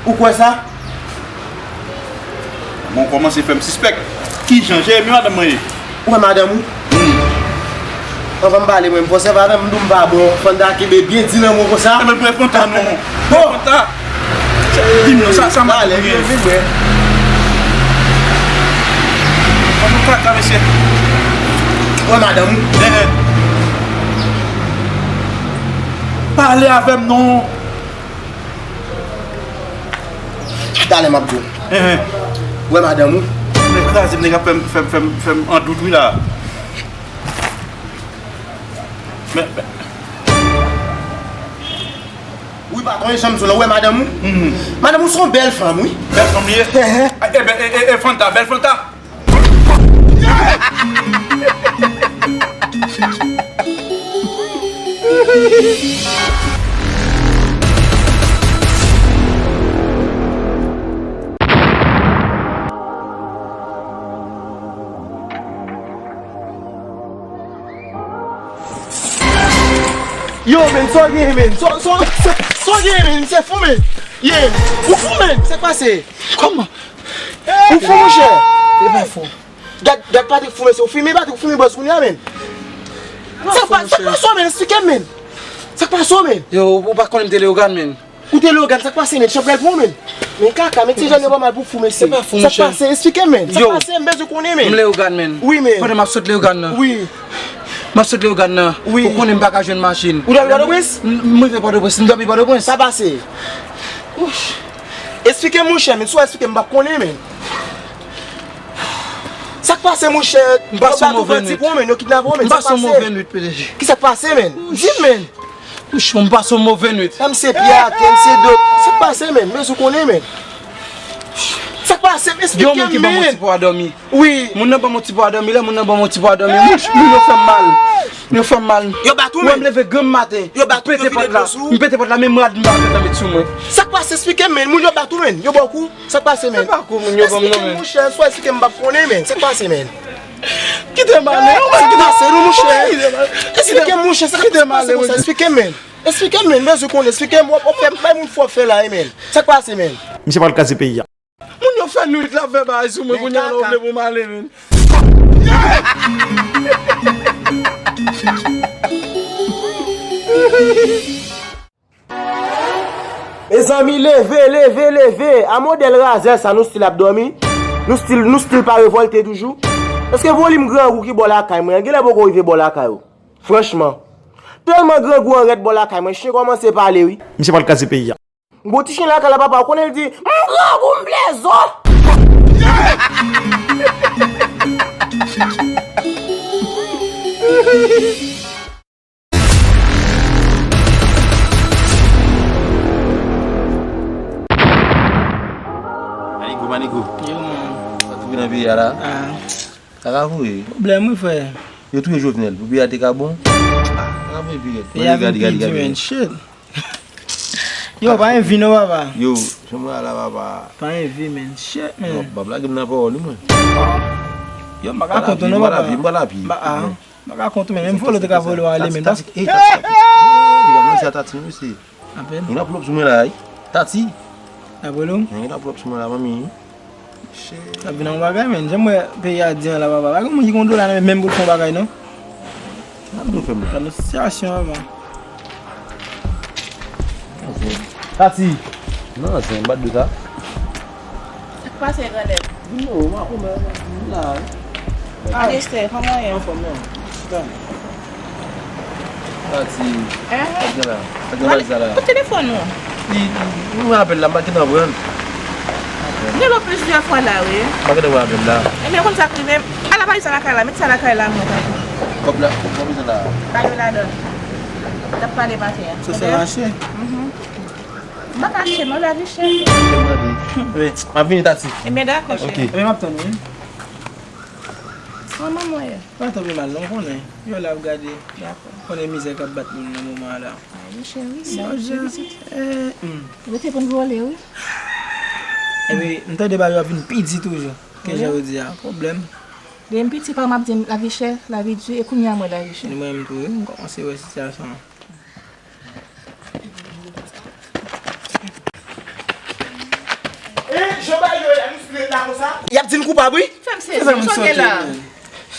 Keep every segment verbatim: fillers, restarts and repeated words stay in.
Ou kwè sa? Bon, kòmanse fè m sispèk. Kijan Jeremi madanm mwen ye? Ou wè madanm ou? Hmm. Anvan m pale, mwen, m fò sèvi avè m, m di w m pa bon. Fanta kenbe byen di nan men w konsa. Enben, pran Fanta non. Bon. Fanta. Di m non, sa, sa madanm mwen ye? Vin, vin, vin. Fanta, mesye. Ou wè madanm ou? Eh, eh. Pale avè m non. Talè m ap di w. Enhen. Ou wè madanm ou? Nèg kraze m, nèg ap fè m, fè m, fè m, fè m an dout wi la. Men, men. Wi, patwon, e janm di w la, ou wè madanm ou? Mhm. Madanm ou se yon bèl fanm, wi. Bèl fanm li ye? Enhen. A, e, e, e, e, Fanta, bèl Fanta. Yo, men, sa w gen, men? Sa, sa, sa, sa w gen, men? Se fou, men. Ye, ou fou, men. Sa k pase? Kòman? Ou fou, monchè? E pa fou. Gad, gad Patrick fou, mesye. Ou fimen Patrick, ou fimen bòs kounye a, men. Sa k pa, sa k pase w, men? Eksplike m, men. Sa k pase w, men? Yo, ou pa konnen m te Leyogàn, men. Ou te Leyogàn, sa k pase, men? Chanpwèl pran w, men. Men kaka, men ti jèn yo pa mal pou fou, mesye. Se pa fou, monchè. Sa k pase? Eksplike m, men. Sa k pase? M bezwen konnen, men. M Leyogàn, men. Wi, men. Pandan m ap sot Leyogàn nan. Wi. M ap sot Leyogàn nan. Wi. Ou konnen m pa ka jwenn machin. Ou dòmi Pòtoprens? M, m rive Pòtoprens. M dòmi Pòtoprens. Sa pase? Ouch. Eksplike m, monchè, men. Si w eksplike m, m p ap konnen, men. Sa k pase, monchè? M pase yon move nwit. Yo kidnape w, men. Sa k pase? M pase yon move nwit, P D G. Ki sa k pase, men? Di m, men. Ouch, m pase yon move nwit. M se pye atè, m se do. Sa k pase, men? Men, ou konnen, men. Sa k pase? Eksplike m, men. Yon moun ki ban m yon ti po a dòmi. Wi. Moun nan ban m yon ti po a dòmi, lè moun nan ban m yon ti po a dòmi. Mouch, moun yo fè m mal. Yo fè m mal. Yo bat ou, men? Wè m leve granm maten. Yo bat ou, yo vide dlo sou ou? M pete pòt la, men m rad m pa fè nan met sou mwen. Sa k pase? Eksplike m, men. Moun yo bat ou, men. Yo ba w kou? Sa k pase, men? Se pa kou moun yo ban m non, men. Eksplike m, monchè, swa eksplike m, m p ap konnen, men. Sa k pase, men? Kite m ale, ou mèt kite m ale, monchè. Kite m ale. Eksplike m, monchè, sa k pase konsa? Eksplike m, men. Eksplike m, men, m bezwen konnen, eksplike m, w ap, w ap fè, bay moun fò fè la, men. Sa k pase, men? Misye pral kraze peyi a. Moun yo fè nwit la fè bagay sou mwen, kounye a la, ou vle pou m ale, men. Mezanmi, leve, leve, leve! A modèl razè sa, nou still ap dòmi? Nou still, nou still pa revòlte toujou? Èske volim grangou ki bò lakay mwen an genlè poko rive bò lakay ou? Franchman. Tèlman grangou an rèd bò lakay mwen, chen kòmanse pale, wi. Misye pral kraze peyi a. M gon ti chen lakay la, papa, ou konnen l di, "M grangou, m vle zo." Manigo, Manigo. Yo, man. Sa touye nan peyi a la? Ah. Sa ka voye. Pwoblèm, wi, frè. Yo touye Jovenel. Pou peyi a te ka bon? Ah, sa ka voye pi rèd. Peyi a vin pi di, man. Shit. Yo, pa envi non, papa. Yo, chanm la, papa. Pa envi, man. Shit, man. Yo, m ap lage m nan pawòl, wi, mwen. Yo, m pa ka kont ou non, papa. M pa lavi, m pa lavi. M pa, ah, m pa ka kont ou, man. Menm vòlè te ka vòlè w ale, man. Tatik, tatik. Ey, tatik, tatik. Ey, gade sa, tatik, mesye. Apèn. Gen anvlòp sou mwen la, wi. Tatik. Apre l ou? Gen anvlòp sou mwen la, manmi. Shit. Sa vin yon bagay, men. Jan m wè peyi a di an la, papa. Pa gen moun ki gen yon dola nan men, menm pou l fè yon bagay, non. Sa nou fè, men? Gad yon sitiyasyon avan. Tati! Non, zen, bat dlo sa. Sa k pase, grandèt? Vin non, m a konbè, vin la, wi. Alestè, kòman w ye? Anfòm, non. Chita. Pati. Enhen. Pati la. Pati la, pati sa la. Kot telefòn ou? Li, li, li, mwen apèl la, m pa gentan pran. M rele w plizyè fwa la, wi. M pa gentan pran apèl la. Ebyen, konn sa k rive. Al ap achte sa lakay la, met sa lakay la, non, tanpri. Kòb la, kòb sa la. Pa gen ladan. N ap pale maten an. Sa, sa mache? Mhm. M pa ka achte, non, lavi chè. Wi, m ap vini, Tati. Ebyen, dakò, cheri. Ok. Ebyen, m ap tann ou, wi. Kòman mwen ye? Pa twò pi mal non, konnen. Yo la ap gade. Dakò. Konnen mizè k ap bat moun nan moman an la. Ay, wi, cheri, sa, cheri. Eh, hmm. Rete pou n vole, wi. Epi, m tande bagay yo ap vin pi di toujou. Ke jan yo di a, pwoblèm. Depi m piti, pa m ap di m lavi chè, lavi di, e kounye a m wè lavi chè. Ni mwen menm tou, wi, m kòmanse wè sitiyasyon an. Y ap di n koupab, wi. Fè m sezi, sa w gen la?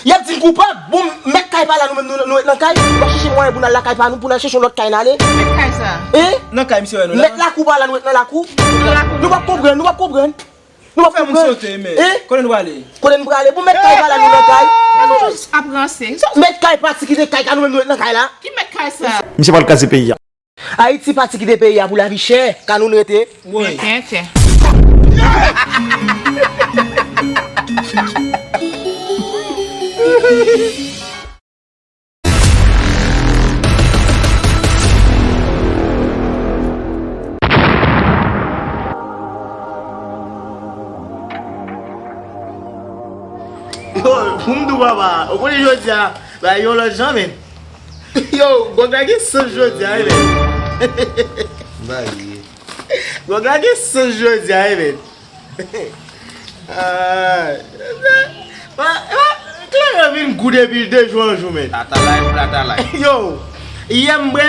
Y ap di n koupab. Bon, mèt kay pa la, nou menm nou, nou ret nan kay. Nou pa chèche mwayen pou n al lakay pa nou, pou n al chèche yon lòt kay n ale. Mèt kay sa? Hein? Nan kay misye wè nou la. Mèt lakou pa la, nou ret nan lakou. Nan lakou. Nou p ap konprann, nou p ap konprann. Nou p ap konprann. Fè moun sote, men. Hein? Kote nou prale? Kote nou prale? Bon, mèt kay pa la, nou nan kay. Sa nou jis ap ranse. Mèt kay pati kite kay, ka nou menm nou ret nan kay la. Ki mèt kay sa? Misye pral kraze peyi a. Ayiti pati kite peyi a pou lavi chè, ka nou n rete. Wi. Tenten. Yo, pou m di w papa, ou konnen jodi a, ba yon lòt jan, men. Yo, Gòg la gen sans jodi a, wi, men. Gòg la gen sans jodi a, wi, men. Ah, ah, ah, Kleren vin gou depi de jou an jou, men. Atalay, atalay. Yo, yè m bwè,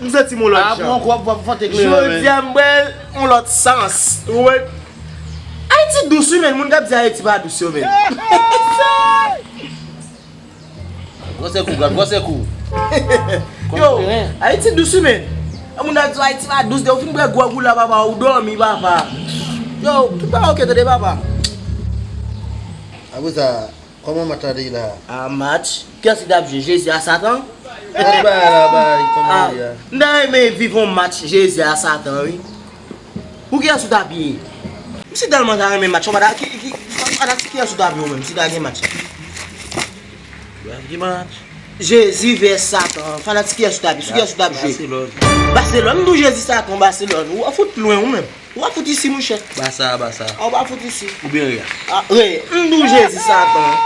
m santi m yon lòt jan. Ah, bon, w ap, w ap fòte Kleren, men. Jodi a m bwè yon lòt sans. Ou wè? Ayiti dous, wi, men. Moun k ap di Ayiti pa dous yo, men. Gwosè kou, gad gwosè kou. Yo, Ayiti dous wi, men. Yon moun ap di w Ayiti pa dous, de ou fin bwè gwòg ou la, papa, ou dòmi, papa. Yo, tout bagay oke, tande, papa. Apre sa, kòman match la te ye la? A, match? Kiyès ki t ap jwe? Jezi a Satan? Gad bagay la, bay, kòman li ye a? M ta renmen viv yon match Jezi a Satan, wi. Pou kiyès ou t ap ye? M si tèlman ta renmen match, ou pa ta, ki, ki, ki, pa ta, kiyès ou t ap ye ou menm, si ta gen match? Bref, ki match? Jezi vs Satan. Fanatik kiyès ou t ap ye? Sou kiyès ou t ap jwe? Barcelone. Barcelone, m di w Jezi Satan, Barcelone. Ou fout lwen ou menm. Ou pa fout isi, monchè. Basa, Basa. A, ou pa fout isi. Oubyen Real. A, Re-, m di w Jezi Satan.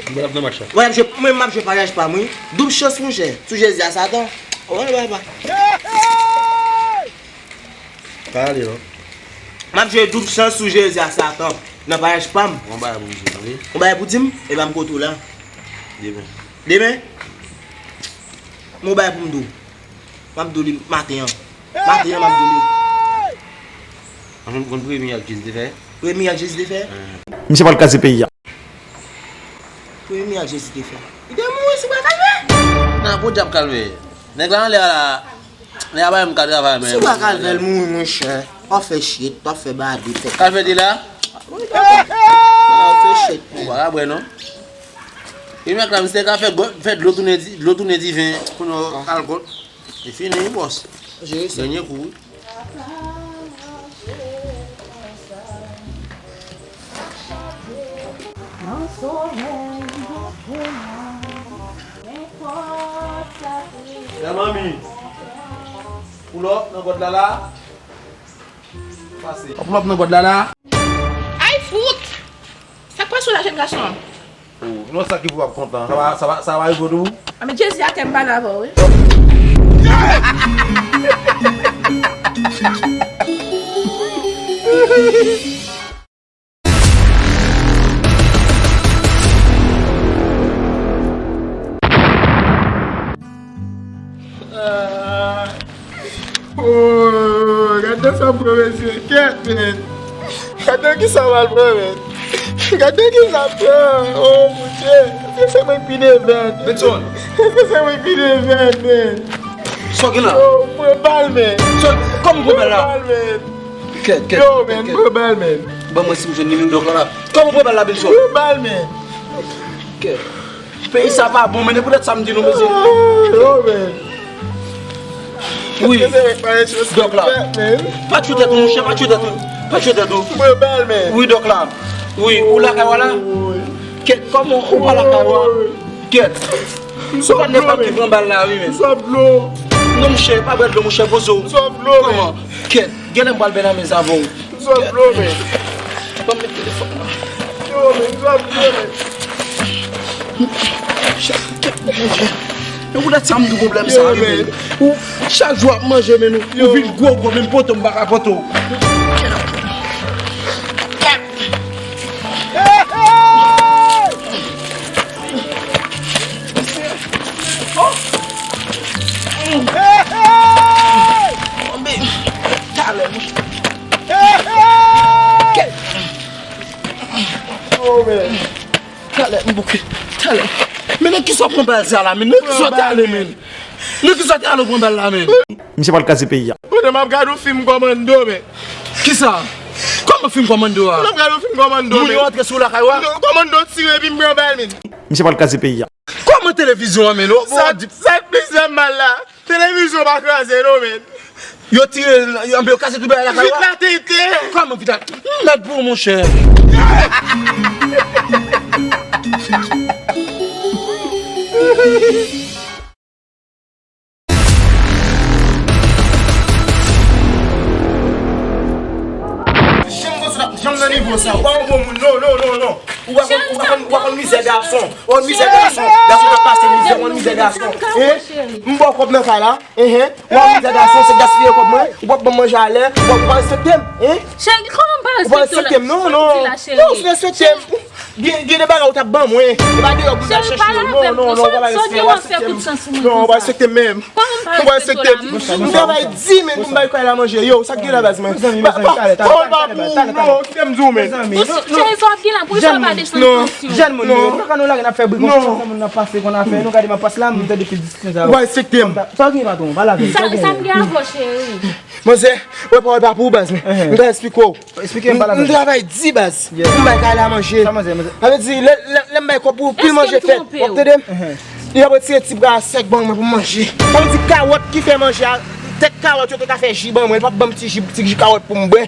M pa t ap nan match la. Mwen, m ap jwe, mwen, m ap jwe parèj pa m, wi. Doub chans, monchè. Sou Jezi a Satan. Wè, wè, wè. Pa ale non. M ap jwe doub chans sou Jezi a Satan. Nan paj pa m. Yon bagay pou m di w, tande. Yon bagay pou di m? Ebyen m kote w la. Demen. Demen? Yon bagay pou m di w. M ap di w li maten an. Maten an, m ap di w li. Anfen, ou konn premye ak Jezi te fè? Premye ak Jezi te fè? Misye pral kraze peyi a. Premye ak Jezi te fè. Li te mouri sou bwa Kalvè. Nan podyab Kalvè. Nèg la anlè a la. Nèg la pa menm ka travay menm. Sou bwa Kalvè l mouri, monchè. W ap fè shit, w ap fè badi, fè Kalvè te la? Wi, w ap fè shit. Ou pa ka bwè non. E mèk la, misye ka fè gò-, fè dlo tounen di-, dlo tounen diven. Kounye a, alkòl. E fini, bòs. Jere sa. Dènye kou, wi. Bèl manmi. Poulòp nan gòd la la. Pase. Poulòp nan gòd la la. Ay fout! Sa k pase w la, jèn gason? Oh, non, sa ki pou w ap kontan. Sa va, sa va, sa va rive w tou? A, men Jezi atè, m pale avè w, wi. Oh, gade sa m pran, mesye. Kèt, men. Gade ki sa m al pran, men. Gade ki sa m pran. Oh, Bondye. Èske se mwen ki pi devèn? Benson. Èske se mwen ki pi devèn, men? Sa w gen la? Yo, m pran bal, men. Sa, kòman w pran bal la? M pran bal, men. Kèt, kèt, kèt, kèt. Yo, men, m pran bal, men. Ban mwen si m jwenn nimewo dòk la la. Kòman w pran bal la, Benson? M pran bal, men. Kèt. Peyi sa pa bon, men, e poutèt sa m di nou, mesye. Yo, men. Wi. Dòk la. Pa tchwe tèt ou, monchè, pa tchwe tèt ou. Pa tchwe tèt ou. Mwen bal, men. Wi, dòk la. Wi, ou lakay w la? Kèt, kòman ou pa lakay w? Kèt. Ou pa nenpòt ki pran bal la, wi, men. M swaf dlo. Non, monchè, pa bwè dlo, monchè, poze w. M swaf dlo, men. Kòman? Kèt. Genlè m pral bèl anmèz avè w. M swaf dlo, men. Ban m met telefòn nan. Yo, men, m swaf dlo, men. Kèt, Bondye. Men poutèt sa m di w pwoblèm sa, wi, men. Ou, chak jou w ap manje, men ou, ou vin gwo, gwo, menm poto m pa ka pote w. Kèt. Talè, monchè. Kèt. Bouke, talè. Men nan kisa w pran bal sa la, men? Nan kisa w te ale, men? Nan kisa w te ale w pran bal la, men? Misye pral kraze peyi a. Pandan m ap gade yon fim kòmando, men. Kisa? Kòman fim kòmando a? Pandan m ap gade yon fim kòmando, men. Moun yo antre sou lakay ou a? Non, kòmando tire epi m pran bal, men. Misye pral kraze peyi a. Kòman televizyon an, men? Sa, sa k pi fè m mal la. Televizyon pa kraze non, men. Yo tire, yo, yo kraze tout bagay lakay ou a? Vit la tete. Kòman vit la? M mèt pou ou, monchè. Janm nan nivo sa, ou pa yon bon moun, non, non, non, non. Ou pa konn, ou pa konn, ou pa konn mizè gason. Ou konn mizè gason. Gason k ap pase mizè, ou konn mizè gason. Hein? M ba w kòb nan kay la. Hein, hein. Ou konn mizè gason, se gaspiye kòb mwen. Ou p ap ban m manje alè. Ou pa, ou pa respekte m. Hein? Cheri, kòman m pa respekte w la? Ou pa respekte m, non, non. Non, ou respekte m. Gen, gen de bagay ou t ap ban mwen. E pa deyò pou m t al chèche yo. Non, non, non, ou pa respekte m. Non, ou pa respekte m menm. Ou pa respekte m. M travay di men pou m bay kay la manje. Yo, sa k gen la baz mwen? Mezanmi, mezanmi, talè, talè, talè, talè, talè. Non, kite m di w men. Mezanmi, non, non. Cheri, sa w ap gen la, pou sa w pa desann tansyon? Jèn moun yo, nou ka nou lage n ap fè bri konsa, moun nan pase konn afè, nou gade m ap pase la, m tande tout diskisyon sa yo. Ou pa respekte m. Sa w gen, patwon? Pale avè m. Sa, sa m gen avè w, cheri? Manzè, wè pawòl pa pou ou baz mwen. M ka eksplike w. Eksplike m, pale avè m. M travay di baz. Yeah. M bay kay la manje. Sa manzè, manzè? Sa vle di, lè, lè, lè m bay kòb pou pil manje fèt. W ap tande m? Li ap retire ti bra a sèk ban mwen pou m manje. Sa vle di kawòt ki fè manje a, tèt kawòt yo te ka fè ji ban mwen. Li p ap ban m ti ji, ti ji kawòt pou m bwè.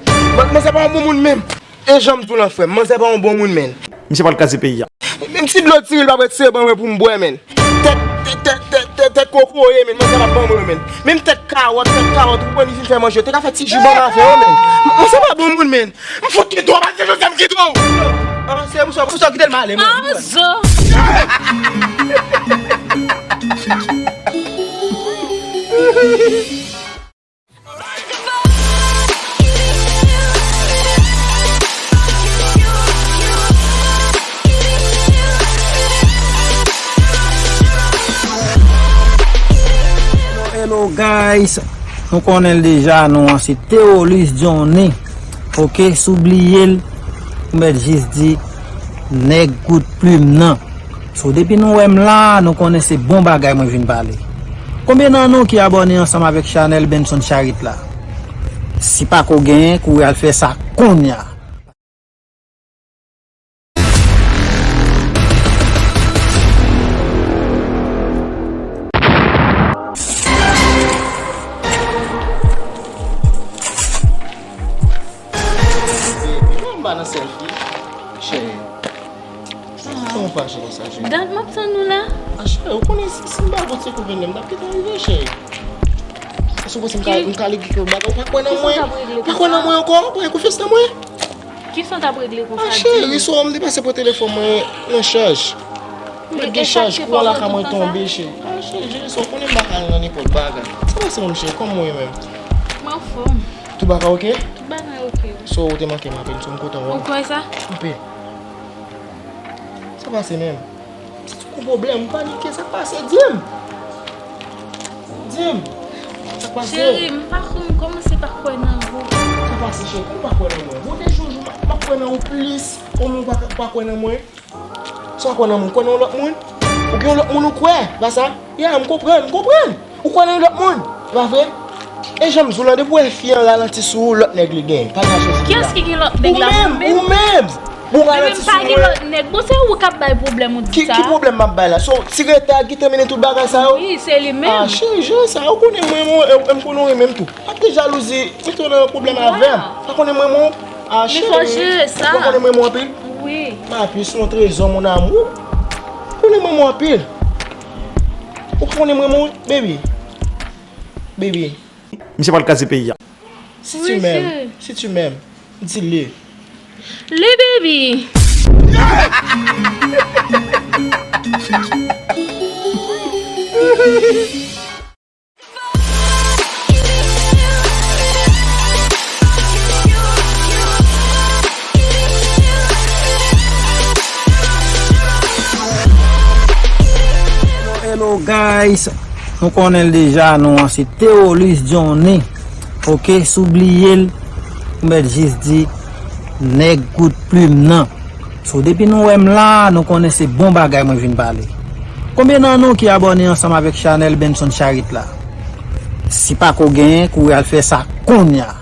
Manzè pa yon bon moun menm. E jan m di w lan frè m, manzè pa yon bon moun menm. Misye pral kraze peyi a. Menm ti dlo diri l p ap retire ban mwen pou m bwè, men. Tèt, tèt, tèt, tèt, tèt, tèt kokoye, men. Manzè p ap ban mwen, men. Menm tèt kawòt, tèt kawòt, ou konn li fin fè manje, te ka fè ti ji ban m avè w, men. Manzè pa bon moun, men. M fout kite w, pa se Joseph m kite w. Ah, se pou sa, pou sa w kite l m ale, men. Ah, zo. Hello, hello, guys. Nou konnen l deja, non an se Teolis Johnny. Ok, si w bliye l, ou mèt jis di nèg kout plim nan. So, depi nou wè m la, nou konnen se bon bagay mwen vin pale. Konbyen nan nou ki abòne ansanm avèk chanèl Benson Charit la? Si pako genyen, kouri al fè sa kounye a. Baby, non, m pa nan selfie. Cheri. Kòman w fache konsa, cheri? Dat m ap tann ou la. A, cheri, ou konnen si, si m pa vote se kou vennde, m t ap gentan rive, cheri. Èske w panse m ka, m ka legi kè w bagay? Ou pa kwè nan mwen? Ou pa kwè nan mwen ankò? Ou pa gen konfyans nan mwen? Kisa w t ap regle konsa? A, cheri, sou m te pase pran telefòn mwen nan chaj. M te gen chaj, kouran lakay mwen tonbe, cheri. A, cheri, jere sa, ou konnen m pa ka al nan nenpòt bagay. Sa pase menm, cheri, kòman w ye menm? M anfòm. Tout bagay oke? Tout bagay oke, wi. So, ou te manke m anpil, so m kontan wè w. Ou kwè sa? Anpil. Sa pase menm? Si w gon pwoblèm, ou panike, sa k pase? Di m! Di m! Sa k pase? Cheri, m pa konn, m kòmanse pa kwè nan ou. Sa k pase, cheri? Kòman w pa kwè nan mwen? Gon de jou, jou, m ap, m ap kwè nan ou plis, kòman w pa, pa kwè nan mwen? Sa w kwè nan mwen? Ou kwè nan yon lòt moun? Ou gen yon lòt moun ou kwè? Pa sa? Ya, m konprann, m konprann! Ou kwè nan yon lòt moun? E pa vre? E jan m di w lan, depi w wè fi an ralanti sou ou, lòt nèg li gen. Pa gen chans li la. Kiyès ki gen lòt nèg la? Ou menm, ou menm! Ou ralanti sou mwen. Men m pa gen lòt nèg. Bon, se ou k ap bay pwoblèm ou di sa. Ki, ki pwoblèm m ap bay la? So, ti reta ki te mennen tout bagay sa yo? Wi, se li menm. A, cheri, jere sa. Ou konnen mwen, mwen, e, e m konnen w renmen m tou. Pa t gen jalouzi, mete w nan yon pwoblèm avè m. Pa konnen mwen, mwen. A, cheri. Men fò jere sa. Ou pa konnen mwen, mwen anpil? Wi. Ma puce, mon trésor, mon amour. Ou konnen mwen, mwen anpil. Ou konnen mwen, mwen, baby. Baby. Misye pral kraze peyi a. Si tu m'aimes, si tu m'aimes, dis-le. Le baby. Hello, hello, guys. Nou konnen l deja, non an se Teolis Johnny. Ok, si w bliye l, ou mèt jis di nèg kout plim nan. So, depi nou wè m la, nou konnen se bon bagay mwen vin pale. Konbyen nan nou ki abòne ansanm avèk chanèl Benson Charit la? Si pako genyen, kouri al fè sa kounye a.